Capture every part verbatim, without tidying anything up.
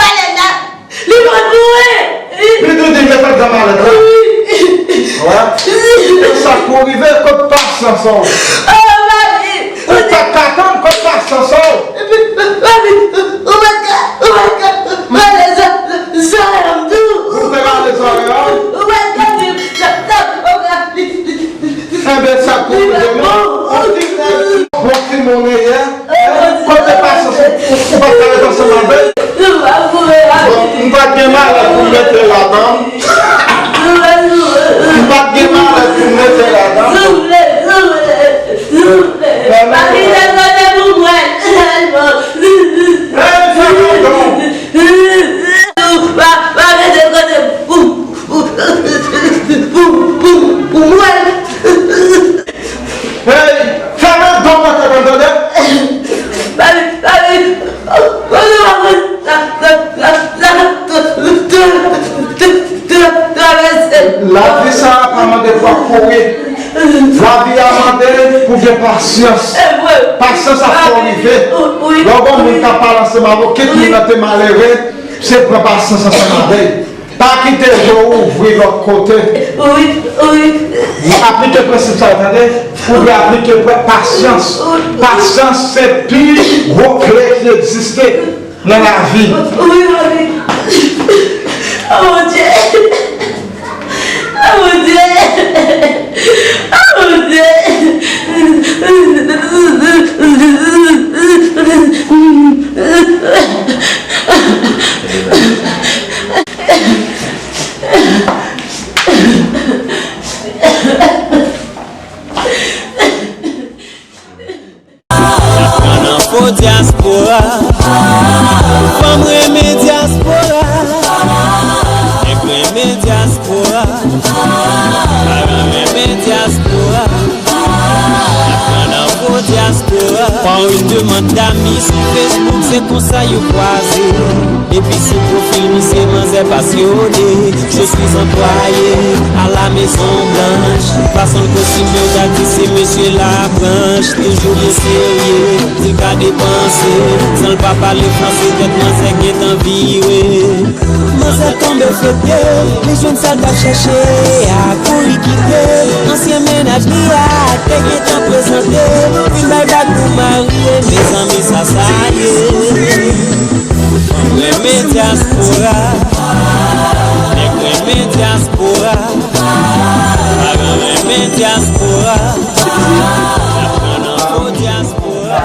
malèt la. Li konn mouri. Li tou di, "Mete l nan malèt la." Wi. Wè. E sa k pou rive, kot pasyans ou? Oh, papi. Ou pa ka tann, kot pasyans ou? Papi, ou pa ka, ou pa ka rale zòrèy m tou. Ou te rale zòrèy an? Ou pa ka di, sa, sa, ou pa ka. Enben, sa k pou rive nou? Ou di, bon timoun ou ye? Kote pasyans ou, ou pa ka ret ansanm avè l? Bon, m pa t gen malèt pou m mete ladan. M pa t gen malèt pou m mete ladan. Souple, souple, souple. Pa kite kote pou mwen. Hey, fè m don. Pa, pa kite kote pou, pou, pou, pou, pou mwen. Hey, fèmen don nan tèt an, tande? Papi, papi, kote w ap travèse? Lavi sa a pa mande pou w ap kouri. Lavi a mande pou w gen pasyans. Pasyans ap fè w rive. Lè w gen yon moun k ap pale ansanm avè w, kit moun nan te malere, se pran pasyans ansanm avè l. Pa kite je w ouvri lòt kote. Wi, wi. Aplike prensip sa yo, tande? Ou dwe aplike pre-, pasyans. Pasyans se pi gwo kle ki egziste nan lavi. Wi, papi. Oh, Bondye. Oh, Bondye. Oh, Bondye. Aprann an fo dyaspora. Fanm renmen dyaspora. Nèg renmen dyaspora. Paran renmen dyaspora. Aprann an fo dyaspora. Par une demande d'amis sou Facebook, se konsa yo kwaze. Epi sou pwofil misye, manzè pase yo de. Je suis employé à la Maison Blanche. Fason l kostime, yo ta di se mesye labranch. Toujou byen serye, di l ka depanse. San l pa pale franse, tèt manzè gentan vire. Manzè tonbe flote, li jwenn sa l t ap chèche a, kouri kite ansyen mennaj li a, te gentan prezante, fin bay bag pou marye, mezanmi sa sa ye. Fanm renmen dyaspora, nèg renmen dyaspora, paran renmen dyaspora, aprann an fo dyaspora.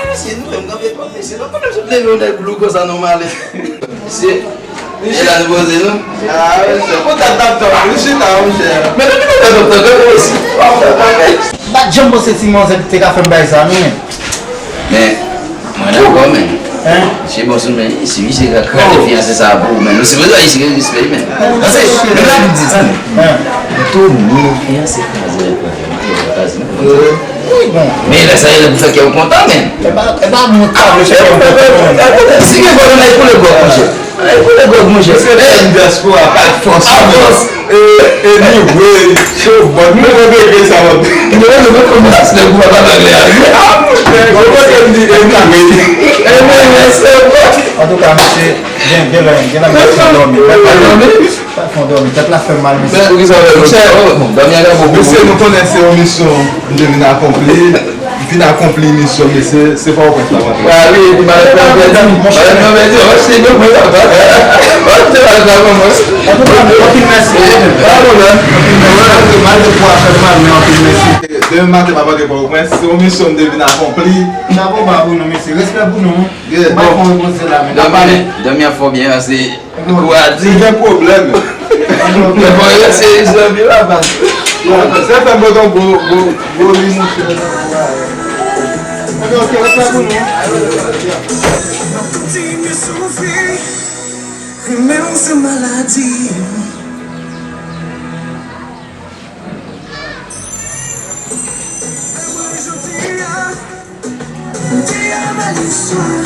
Mesye, nou menm kanpe pa mesye, nou pa menm sot leve yon nèg lou konsa nan malè. Mesye, mesye la nou poze nou. Ah, mesye, kontak tap tap, mesye ta, monchè. Men depi nou fè tap tap, fè mwen osi. M pa t janm panse ti manzè te ka fè m bagay sa, non, men. Men, mwen dakò, men. Hein? Misye bon sou men, si misye ka kraze fiyanse sa pou ou, men. Ou sipoze wè misye gen respè, men. Paske, men la, m di sa, men. Hein? Tou moun fiyanse kraze, kraze, kraze, kraze, men. Wi, bon. Men lè sa, e lè pou fè kè w kontan, men. E pa, e pa moun k ap fè kontan, non. Si gen vòlè, nan koule gòk, monchè. Ay, koule gòk, monchè. Mesye, M dyaspora pa t fòs. Pa t fòs. E, anyway, show bòt. Mwen, mwen, mwen, sa, mwen. Mwen, mwen, mwen, kòmanse nèg ou pa pale anglè a. Ah, mwen, mwen, mwen, mwen, anyway. Anyway, se bon. Antouka, mesye, gen, gen lè, gen lè m pa fin dòmi. M pa fin dòmi. M pa fin dòmi. Tèt la fè m mal, mesye. Men, poukisa w fè, monchè, bon, dòmi a bon. Mesye, nou konnen se yon misyon m te vin akonpli. M fin akonpli misyon, mesye, se pa yon pwès la, m ap. Ah wi, epi malèt mwen pèdi. Malèt mwen pèdi. Mwen se yon mwen la. Mwen se malèt la, mwen. Antouka, anpil mèsi. Pa pwoblèm. Anpil mèsi. Malgre, malgre pou afè mal, men anpil mèsi. Demen maten, m ap antre Pòtoprens. Se yon misyon m te vin akonpli. Chapo ba pou nou, mesye. Respè pou nou. Yeah, m pa bon. Fè yon repoze la, men. Dòmi, dòmi ap fè w byen, se Kou a di. Li gen pwoblèm. Mwen pa rete zanmi la, baz. Sa fè m pran yon gwo, gwo, gwo li, monchè. Ok, ok, respè pou nou. Di m yo soufri, renmen w se maladi. Mwen jodi a, m di a malis ou.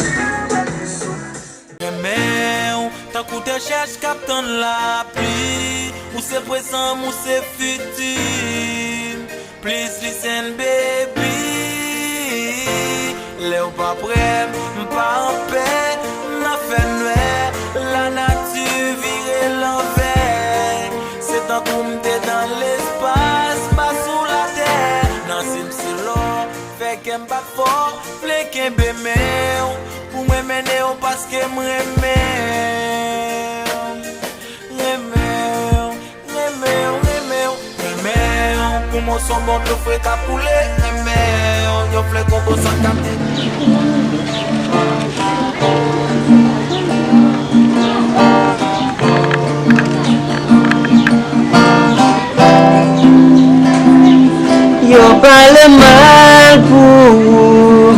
Renmen w tankou de chèch k ap tann lapli. Ou se prezan m, ou se fiti m. Please listen, baby. Lè w pa prè, m pa anpè. Nan fènwè, lanati vire lanvè. Se tankou m te nan lespas, pa sou latè. Nan zye m se lò, fè kè m bat fò, vle kenbe men w. Pou mwen mennen w paske m renmen w. Renmen w, renmen w, renmen w, renmen w. Pou mwen s on bon dlo fre k ap koule. Renmen w, yon flè kongo sa k ap de. Yo pale mal pou ou,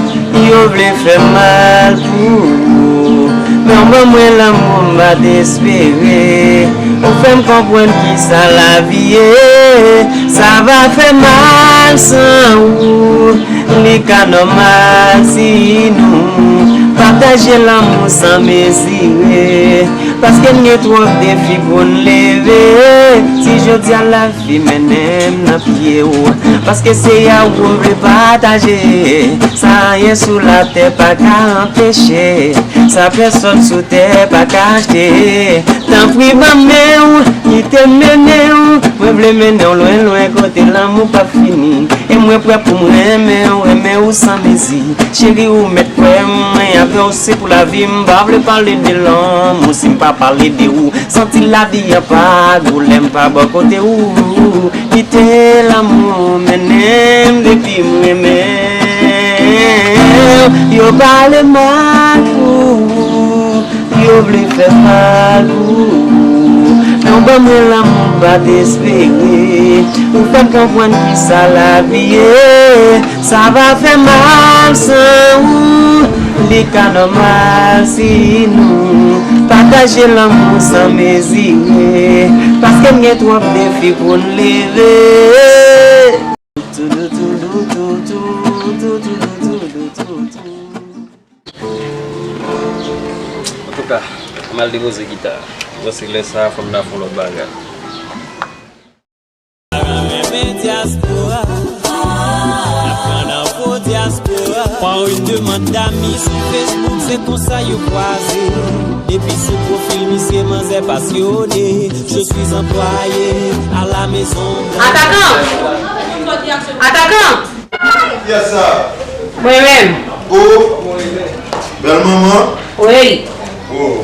yo vle fè mal pou ou. Men w ban mwen lanmou m pa t espere. Ou fè m konprann kisa lavi ye. Sa va fè mal san ou. Li ka nòmal si nou pataje lanmou san mezire. Paske n gen twòp defi pou n leve. Si jodi a lavi mennen m nan pye w, paske se a ou m vle pataje. Sa anyen sou latè pa ka anpeche, sa pèsòn sou tè pa ka achte. Tanpri ban men w, kite m mennen w. Mwen vle mennen w lwen lwen kote lanmou p ap fini. E mwen prè pou m renmen w, renmen w san mezi. Cheri, ou mèt kwè m, mwen avè w se pou lavi. M pa vle pale de lanmou si m pa pale de ou. Santi lavi a pa gou lè m pa bò kote ou. Kite lanmou mennen m depi m renmen w. Yo pale mal pou ou, yo vle fè mal pou ou. Men w ban mwen lanmou m pa t espere. Ou fè m konprann kisa lavi ye. Sa va fè mal san ou. Li ka nòmal si nou pataje lanmou san mezire. Paske n gen twòp defi pou n leve. Antouka, m al depoze gita a. Bon, se lè sa a, fò m ta fè yon lòt bagay. Renmen dyaspora, aprann enfo dyaspora. Pran yon demann dami sou Facebook, se konsa yo kwaze. Depi sou pwofil misye, manzè pasyone. Je suis employé à la maison. Atakan! Atakan! Kiyès sa? Mwen menm. Oh! Bèl manman? Wi. Oh.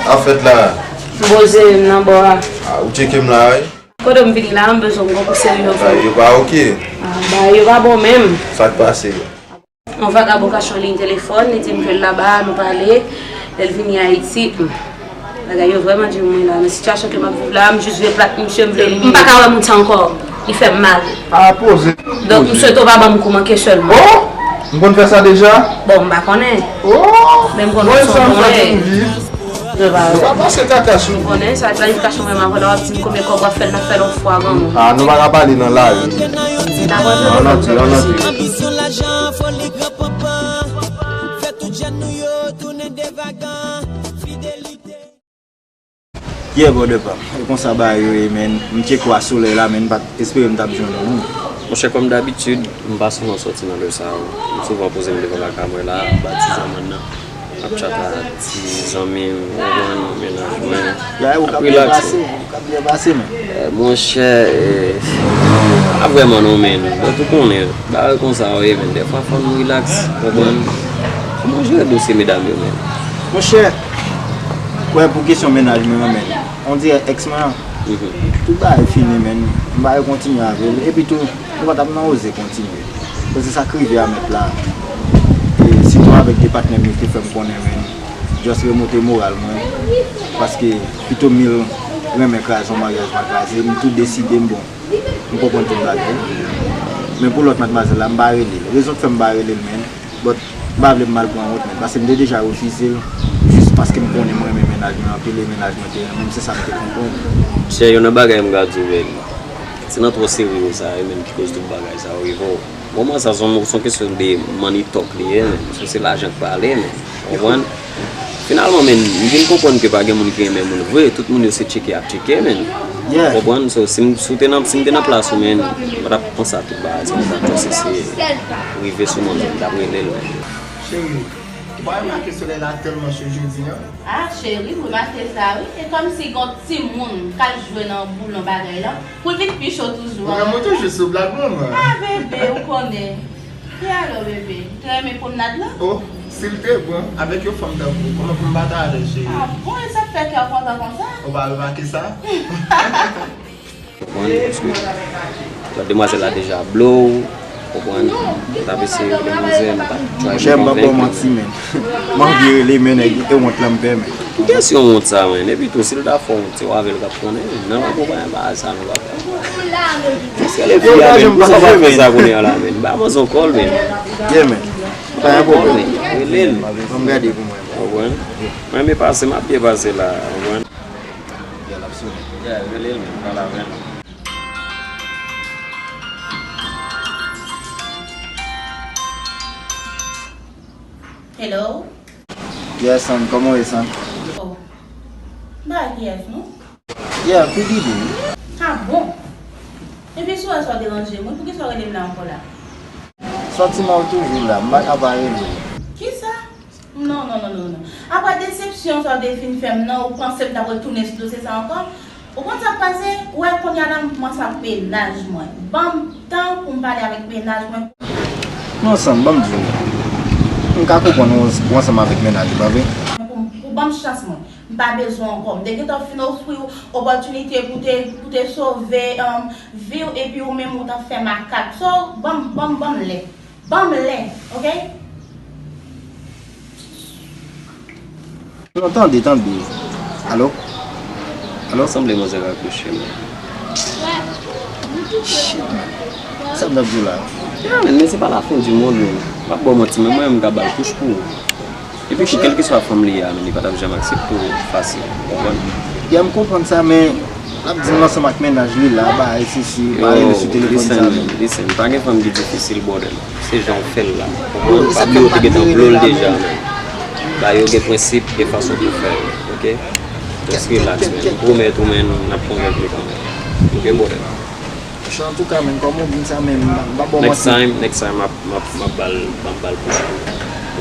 Afèt la. M poze m nan bò a. Ah, ou tcheke m la, wi. Kote m vini la, m bezwen m gon kou serye yo fè. Bagay yo pa oke. Ah, bagay yo pa bon menm. Sa k pase? Yon vagabon kache yon liy telefòn, li di m ke l laba, nou pale, lè l vini Ayiti. Hmm. Bagay yo vrèman di pou mwen la, nan sitiyasyon ke m ap viv la, m jis vle plat misye, m vle li. M pa ka wè moun sa ankò. Li fè m mal. A poze. Donk, m swete w pa ban m kou manke sèlman. Oh! M konn fè sa deja? Bon, m pa konnen. Oh! Men m konn fè sa yon bon lè. Nou pa pase kaka sou. M konnen sa, planifikasyon mwen avè w la, w ap di m konbyen kòb w ap fè l, n ap fè l yon fwa granmoun. Ah, nou pa ka pale nan lari. Dakò, ann antre, ann antre. Anbisyon, lajan, foli, gran panpan. Fè tout jèn nou yo tounen devagan. Fidelite. Yeah, brother pa m. E konsa bagay yo ye, man. M tcheke w a solèy la, man. M pa t espere m t ap jwenn ou, non. Monchè, kòm dabitid, m pa souvan sòti nan lè sa yo. M souvan poze m devan lakay mwen la, m ba ti zanmann nan. M ap tchat a ti zanmi m, ou konprann, mennaj mwen. Bagay ou k ap byen pase, ou k ap byen pase, man. Eh, monchè, eh, pa vrèman non, man. Bon, ou konnen, bagay konsa yo ye, man. Dèfwa, fò nou rilaks, ou konprann. Kòman w jere dosye medam yo, man? Monchè, wè, pou kesyon mennaj mwen an, man, on dirè èks mwen an, tout bagay fini, man. M pa rekontinye avè l. Epi tou, nou pa t ap nan oze kontinye. Koze sa k rive a mèt la, e sitou avèk de patnè m yo ki fè m konnen, man, just remonte moral mwen. Paske pito m renmen kraze yon maryaj m a kraze, m tou deside m, bon, m konprann tout bagay. Men pou lòt madmwazèl la, m pa rele l. Rezon k fè m pa rele l, man, but m pa vle m mal pran wont, man, paske m te deja refize l, jis paske m konnen m renmen mennaj mwen anpil e mennaj mwen te renmen m, se sa m te konprann. Chè, youn nan bagay m ka di w, man, se nan twò serye sa yo, man, ki koz tout bagay sa yo rive w. Bon, mwen, sa se yon, se yon kesyon de money talk li ye, men. Se, se lajan k pale, men. Ou konprann? Finalman, men, m vin konprann ke pa gen moun ki renmen moun vre. Tout moun yo se tcheke y ap tcheke, men. Yeah. Ou konprann? So, si m, si w te nan, si m te nan plas ou, men, m pa t ap panse a tout bagay sa, m t ap panse se rive sou mwen, men, m t ap rele l, men. Cheri, ou pa remake solèy la tèlman cho jodi a? Ah, cheri, m remake sa, wi. E kòmsi gen yon timoun k al jwe nan boulon bagay la. Pou l vin pi cho toujou. Ou renmen w toujou sou blag, manman. Ah, bebe, ou konnen. E alò, bebe, ou te renmen pwomnad lan? Oh, si l te bon, avèk yon fanm tankou w, kòman pou m pa ta alèz, cheri? Ah bon, e sa k fè kè w kontan konsa? Ou pa remake sa? Konprann, paske lòt demwazèl la deja blow. Konprann? Mwen t ap eseye rele manzè, mwen t ap try pou konvenk li. Monchè, m p ap ba w manti, men. M anvi rele, men nèg, e wont lan m pè, men. Ki kesyon wont sa, men? Epi tou, si l ta fè w wont, se w avè l k ap konnen, men. Nan lanmou, pa gen bagay sa, nou pa fè. Èske l epi a, men? Poukisa w pa fè sa kounye a la, men? Ba manzè yon kòl, men. Yeah, men. Pa gen pwoblèm. Rele l. Ban m gade pou mwen. Ou konprann? Mwen, men pase, m ap byen pase la, ou konprann? Yeah, l ap sonnen. Yeah, rele l, men, pale avè l. Hello? Yeah, San, kòman w ye, San? Oh. M pa wè kiyès, non? Yeah, P D D, wi. Ah bon? Epi si w wè sa w deranje mwen, poukisa w rele m la ankò la? Sòti mò w toujou la, m pa ka pa rele w. Kisa? Non, non, non, non, non. Apre desepsyon sa w te fin fè m nan, ou panse m ta pral tounen sou dosye sa ankò? Ou konn sa k pase? Ou wè kounye a la m kòmanse ak mennaj mwen. Ban m tan pou m pale avèk mennaj mwen. Non, San, ban m di w. M ka konprann ou, ou ansanm avèk mennaj ou, pa vre? Pou, pou ban m chans mwen. M pa bezwen ankò. M te gentan fin ofri w opòtinite pou te, pou te sove, um, vi w, epi ou menm ou t ap fè makak. So, ban m, ban m, ban m lè. Ban m lè, oke? Non, tande, tande. Alo? Alo? Sanble manzè rakwoche, men. Shit, man. Sa m t ap di w la? Ya, men, men se pa la fin di mond, men. M ap ba w manti, men mwen, m ka ba l kouch pou ou. Epi tou, kèlkeswa fanm li ye a, men li pa t ap janm aksepte w fasil. Ou konprann? Ya, m konprann sa, men l ap di m l ansanm ak mennaj li la, bagay sesi, pa rele sou telefòn sa, men. Listen, pa gen fanm ki difisil, brother. Se jan w fè l la. Ou konprann? Papi yo te gentan blow l deja, men. Ba yo gen prensip, gen fason pou fè l, oke? Just relax, man. M pwomèt ou, man, n ap konvenk li kanmenm. Oke, brother? Antouka, men, kòman w di m sa menm, m pa ba w manti. Next time, next time, m ap, m ap, m ap ba l, m ap ba l plis tou.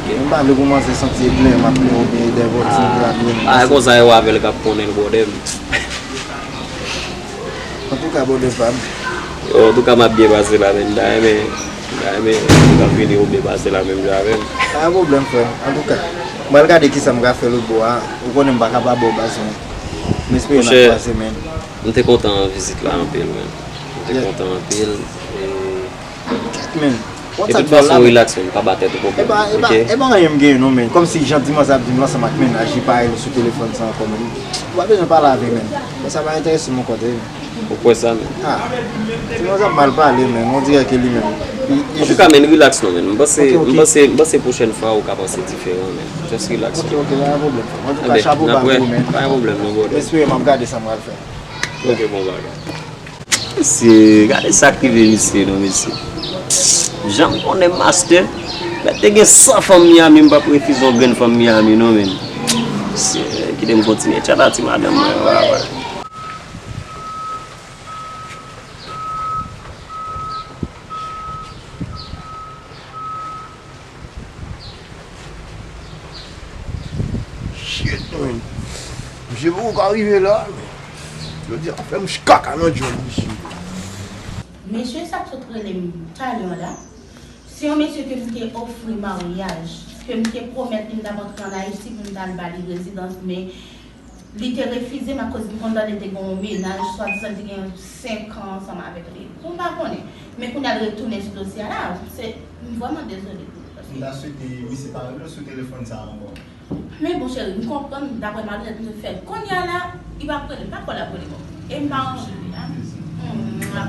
Oke? M pa vle kòmanse santi e plen, m ap plen oubyen e dèvòl, ti nèg la plen. Ah, konsa, e w avè l k ap konnen l, brother. Antouka, brother pa m. Yo, antouka, m ap byen pase la, men. M ta renmen, m ta renmen, nou ta vini ou byen pase la, menm jan avè m. Pa gen pwoblèm, frè m. Antouka, m pral gade kisa m ka fè lòt bò a. Ou konnen m pa ka pa ba w baz mwen. M espere n ap kwaze, men. M te kontan vizit la anpil, men. M te kontan anpil. E, men, de tout fason, relax, men, pa ba tèt ou pwoblèm, oke? E pa, e pa, e pa anyen m genyen non, men. Kòmsi jan Dimanch ap di m l ansanm ak mennaj li, pa rele sou telefòn sa ankò, men. Ou pa bezwen pale avè l, men. Sa pa enterese m ankò, tande. Ou kwè sa, men? Ah, se yon jan mal pale, men on dirè ke li menm. Antouka, men, relax non, men. M panse, m panse, m panse pwochèn fwa ou ka panse diferan, men. Just relax. Ok, ok, pa gen pwoblèm, frè m. Antouka, chapo ba pou ou, men. Pa gen pwoblèm non, brother. M espere m ap gade sa m pral fè. Ok, bon bagay. Mesye, gade sa k rive misye non, mesye. Jan m konnen master, mèt te gen san fanm Miami, m p ap refize yon grenn fanm Miami non, men. Mesye, kite m kontinye tchat a ti madanm mwen, wa, wa. Shit, man. Misye poko ka rive la, men. Jodi a fè m kaka nan djòl, mesye. Mesye sa k sot rele m talè la, se yon mesye ke m te ofri maryaj, ke m te pwomèt li m t ap antre ann Ayiti pou m t al ba li rezidans, men li te refize m akoz m konn tande te gen yon mennaj, swadizan li te gen senk an ansanm avèk li. Bon, m pa konnen. Men kounye a l retounen sou dosye a la, se, m vrèman dezole pou li, paske m ta swete misye pa rele w sou telefòn sa a ankò. Men bon, cheri, m konprann, daprè malonèt m te fè l. Kounye a la, li p ap rele m, pa kwè l ap rele m. E m pa rann joli a. Mwa.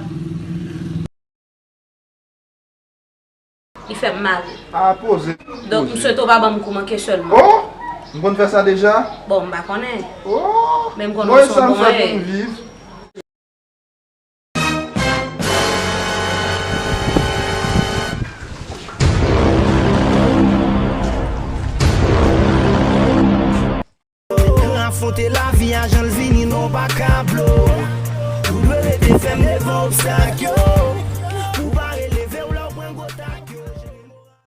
Li fè m mal. A poze. Donk, m swete w pa ban m kou manke sèlman. Oh! M konn fè sa deja? Bon, m pa konnen. Oh! Men m konnen w se yon bon nèg. Afwonte lavi a jan l vini, non pa ka blo. Ou dwe rete fèm devan obstak yo.